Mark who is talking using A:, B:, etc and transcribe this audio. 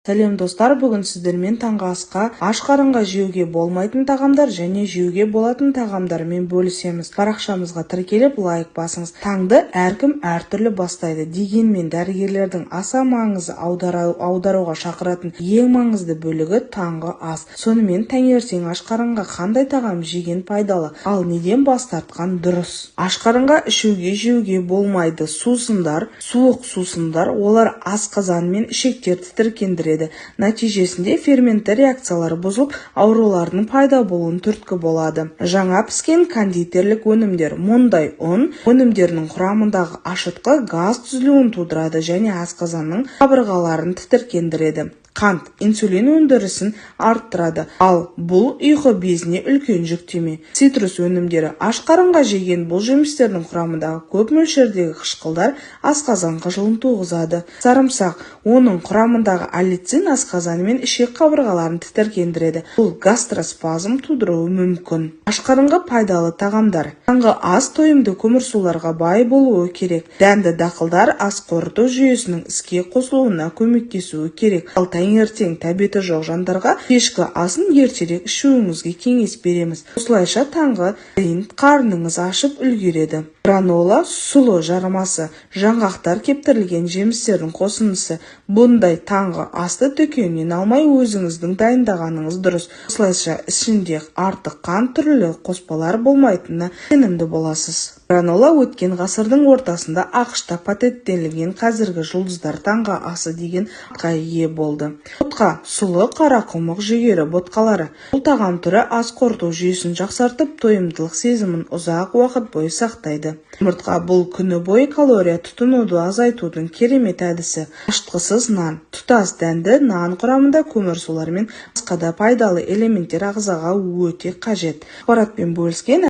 A: Сәлем, достар! Бүгін сіздермен таңғы асқа аш қарынға жеуге болмайтын тағамдар және жеуге болатын тағамдармен бөлісеміз. Парақшамызға тіркеліп, лайк басыңыз. Таңды әркім әртүрлі бастайды. Дегенмен дәрігерлердің аса маңызы аударуға шақыратын ең маңызды бөлігі – таңғы ас. Сонымен, таңертең аш қарынға қандай тағам жеген пайдалы, ал неден бас тартқан дұрыс? Аш қарынға ішуге, жеуге болмайды. Сусындар, суық сусындар. Олар асқазан мен ішектерді тітіркендіреді. Нәтижесінде ферментті реакциялары бұзылып, аурулардың пайда болуына түрткі болады. Жаңа піскен кондитерлік өнімдер. Мұндай ұн өнімдерінің құрамындағы ашытқы газ түзілуін тудырады және асқазанның қабырғаларын тітіркендіреді. Қант инсулин өндірісін арттырады, ал бұл ұйқы безіне үлкен жүктеме. Цитрус өнімдері. Аш қарынға жеген бұл жемістердің құрамындағы көп мөлшердегі қышқылдар асқазан қыжылын туғызады. Сарымсақ. Оның құрамындағы аллицин асқазаны мен ішек қабырғаларын тітіркендіреді. Бұл гастроспазм тудыруы мүмкін. Аш қарынға пайдалы тағамдар. Таңғы ас тойымды көмірсуларға бай болуы керек. Дәнді дақылдар ас қорыту жүйесінің іске қосылуына көмектесуі керек. Ал таңертең тәбеті жоқ жандарға кешкі асын ертерек ішуіңізге кеңес береміз. Осылайша таңғы дейін қарныңыз ашып үлгереді. Гранола, сұлы жармасы, жаңғақтар, кептірілген жемістердің қосындысы. Бұндай таңғы асты дүкеннен алмай, өзіңіздің дайындағаныңыз дұрыс. Осылайша ішінде артық қант, түрлі қоспалар болмайтынына сенімді боласыз. Гранола өткен ғасырдың ортасында АҚШ-та патенттелінген. Қазіргі жұлдыздар таңғы асы деген атқа ие болды. Ботқа: сұлы, қарақұмық, жүгері ботқалары. Бұл тағам түрі ас қорыту жүйесін жақсартып, тойымдылық сезімін ұзақ уақыт бойы сақтайды. Жұмыртқа: бұл күні бойы калория тұтынуды азайтудың керемет әдісі. Ашытқысыз нан. Тұтас дәнді нан құрамында көмірсулар мен басқа да пайдалы элементтер ағзаға өте қажет. Ақпаратпен бөліскен